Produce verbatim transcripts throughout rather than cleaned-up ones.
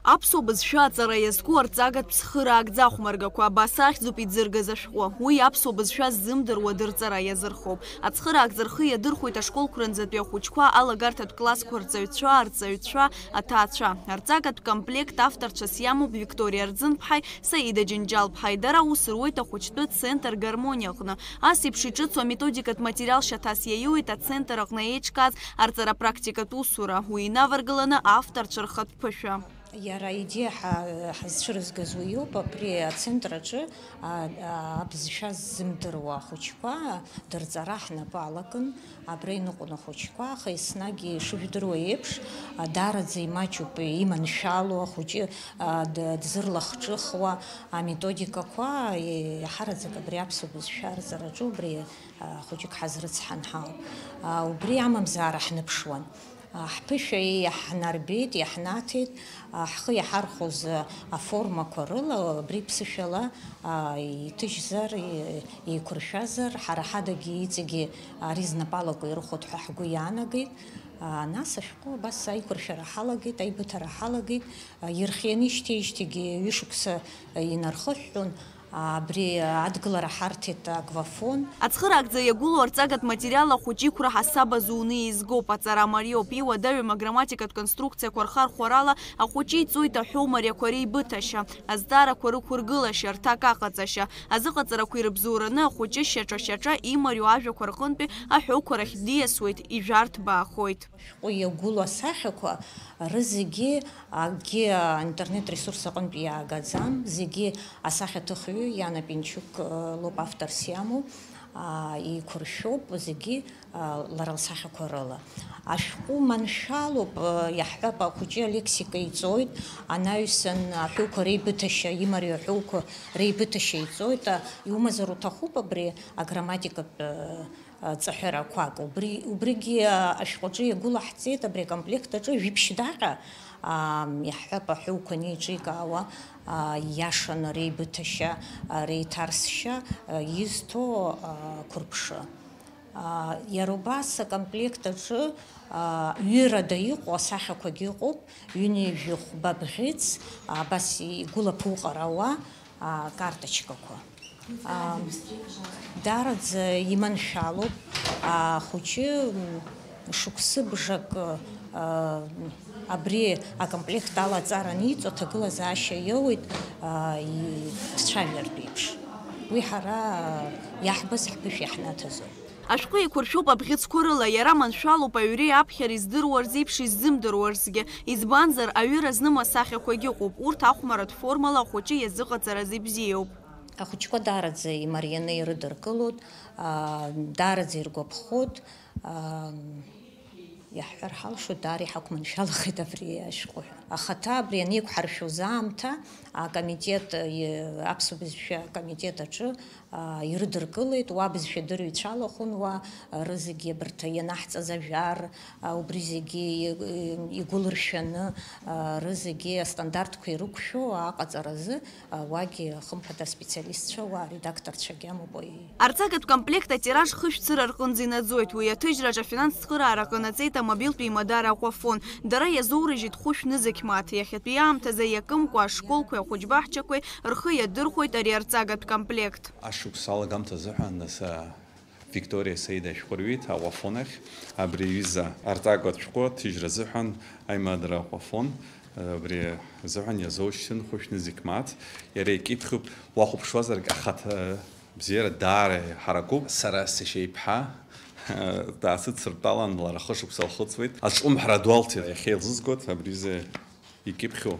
Аԥсуа бызшәа аҵара иазку арҵагатә цхыраагӡа ахәмаргақәа абас ахьӡуп иӡыргаз ашәҟәы. Уи аԥсуа бызшәа ззымдыруа дырҵара иазырхоуп. Ацхыраагӡа рхы иадырхәоит ашколқәранӡатәи ахәыҷқәа, алагарҭатә классқәа рҵаҩцәа, арҵаҩцәа, аҭаацәа. Арҵагатә комплект авторцәас иамоуп Викториа Арӡынԥҳаи Саида Џьынџьал-ԥҳаи. Дара аус руеит ахәыҷтәы центр Гармониа аҟны. Ас еиԥш иҿыцу аметодикатә материал шьаҭас иаиуеит ацентр аҟны еиҿкааз арҵара практикатә усура. Уи инаваргыланы авторцәа рхатә ԥышәа. Иара аидеиа ҳа-, ҳазцәырызгаз уиоуп, абри ацентр аҿы, а, а, абызшәа ззымдыруа ахәыҷқәа дырҵара ҳнапы алакын, абра иныҟәон ахәыҷқәа, аха еснагь ишыжәдыруа еиԥш, а, даараӡа имаҷуп, иманшәалоу ахәыҷы, а, д-, дзырлахҿыхуа аметодикақәа, и-, иаҳараӡак абри аԥсуа бызшәа арҵараҿы убри, а, хәыҷык ҳазрыцҳан ҳауп. А, убри амамзаара ҳныԥшуан. Ҳԥышәа иаҳнарбеит, иаҳнаҭеит, ҳхы иаҳархәоз аформақәа рыла, абри ԥсышәала иҭыжьзар, еиқәыршәазар, ҳара ҳадагьы иҵегьы ари знапалакәа ирыхәоит ҳәа ҳгәы иаанагеит. Нас ашәҟәы абас аиқәыршәара ҳалагеит, аибыҭара ҳалагеит. Ирхианы ишьҭеижьҭеигьы ҩышықәса инархыҳәҳәон. Абри адгылара ҳарҭеит Аквафон. Ацхыраагӡа иагәылоу арҵагатә материал ахәыҷы иқәра ҳасаб азуны еизгоуп, аҵара мариоуп, иуадаҩым аграмматикатә конструкциақәа рхархәарала ахәыҷы иҵоит аҳәоу мариақәа реибыҭашьа, азҵаарақәа рықәыргылашьа, рҭак аҟаҵашьа, азыҟаҵарақәа ирыбзоураны ахәыҷы шьаҿа-шьаҿа имариоу ажәақәа рҟынтәи аҳәоуқәа рахь диасуеит, ижәартә баахоит. Шәҟәы иагәылоу асахьақәа рызегьы акгьы аинтернет ресурс аҟынтә иаагаӡам, зегьы асахьаҭыхҩы Иана Пинчук, э, лоуп авторс иамоу, а, еиқәыршәоуп зегьы, а, лара лсахьақәа рыла. Ашәҟәы маншәалоуп, э, иаҳҳәап, ахәыҷы алексика иҵоит, анаҩсан аҳәоуқәа реибыҭашьа, имариоу аҳәоқәа реибыҭашьа иҵоит, а, иумазар уҭахуп абри аграмматикатә, э, ҵаҳәарақәак. Убри, убригьы ашәҟәаҿы иагәылаҳҵеит, абри акомплект аҿы жәиԥшьдаҟьа, ам, иаҳҳәап, аҳәоуқәа анеиҿикаауа, а, иашаны реибыҭашьа, а, реиҭарсшьа, а, изҭо, а, қәырԥшы. А, иара убас акомплект аҿы, а, ҩырада иҟоу асахьақәагьы ыҟоуп, ҩынҩажәи хәба бӷьыц, а, абас игәылаԥуҟарауа, а, карточкақәа. А, даараӡа иманшәалоуп, ахәыҷы, м, шықәсыбжак, а, абри акомплект ала аҵара аниҵо, аҭагылазаашьа иоуеит, а, и-, дцәажәартә еиԥш. Уи ҳара иаҳбаз ҳԥышә иаҳнаҭазоуп. Ашәҟәы еиқәыршәоуп абӷьыцқәа рыла, иара маншәалоуп аҩреи аԥхьареи здыруа рзеиԥш иззымдыруа рзгьы, избанзар, аҩыра зныму асахьақәагь ыҟоуп, урҭ ахәмаратә формала ахәыҷы иазыҟаҵараз ибзиоуп. Ахәыҷқәа даараӡа имарианы ирыдыркылоит, аа, даараӡа иргәаԥхоит, аа, иаҳҳәар ҳалшоит, даара иҳақәманшәалахеит абри ашәҟәы ҳәа. Ахаҭа абри анеиқәҳаршәоз аамҭа, акомитет, и-, аԥсуа бызшәа акомитет аҿы, аа, ирыдыркылеит, уа бызшәа дырҩцәалахәын, уа, рызегьы абарҭ ианаҳҵаз ажәар, аа, убри зегьы и-, игәылыршәаны, аа, рызегьы астандартқәа ирықәшәо аҟаҵаразы, аа, уагьы, хымԥада, аспециалистцәа, уа аредакторцәагьы амоуп, уи. Арҵагатә комплект атираж хышә цыра рҟынӡа инаӡоит, уи аҭыжьраҿ афинанс цхыраара ҟанаҵеит амобилтәи имадара Аҟәафон. Дара иазоурыжьит хәышә нызқь мааҭ, иахьатәи аамҭазы иакымкәа ашколқәеи ахәыҷбаҳчақәеи рхы иадырхәоит ари арҵагатә комплект. Ашықәс алагамҭа азыҳәан нас, а, Викториа Саида ашәҟәы рҩит Аҟәафон ахь. Абри аҩыза арҵагатә шәҟәы аҭыжьра азыҳәан аимадара Аҟәафон, а, абри азыҳәан иазоушьҭын хәышә нызқь мааҭ. Иара икьыԥхьуп, уахәаԥшуазаргь ахаҭа бзиара даара иҳаракуп. Сара сашьа иԥҳа, а, даасыцыртәалан лара хышықәса лхыҵуеит. Аҿҿымҳара ду алҭеит иахьа илзызгоит абри изы. Икьыԥхьу.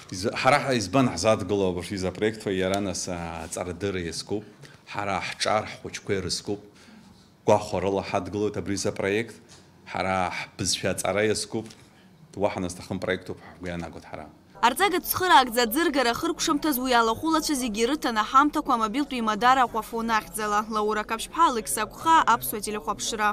Из-, ҳара ҳа-, избан ҳзадгыло абыржәы изы апроектқәа, иара нас, а, аҵарадырра иазкуп, ҳара ҳҿар ҳхәыҷқәа ирызкуп, гәахәарыла ҳадгылоит абри изы апроект, ҳара ҳбызшәа аҵара иазкуп, уаҳа назҭахым проектуп ҳгәы иаанагоит ҳара. Арҵагатә цхыраагӡа аӡыргара ахыркәшамҭаз уи алахәылацәа зегьы ирыҭан аҳамҭақәа амобилтәи имадара Аҟәафон ахьӡала. Лаура Қаԥшьԥҳа, Алықьса Агәхаа, Аԥсуа телехәаԥшра.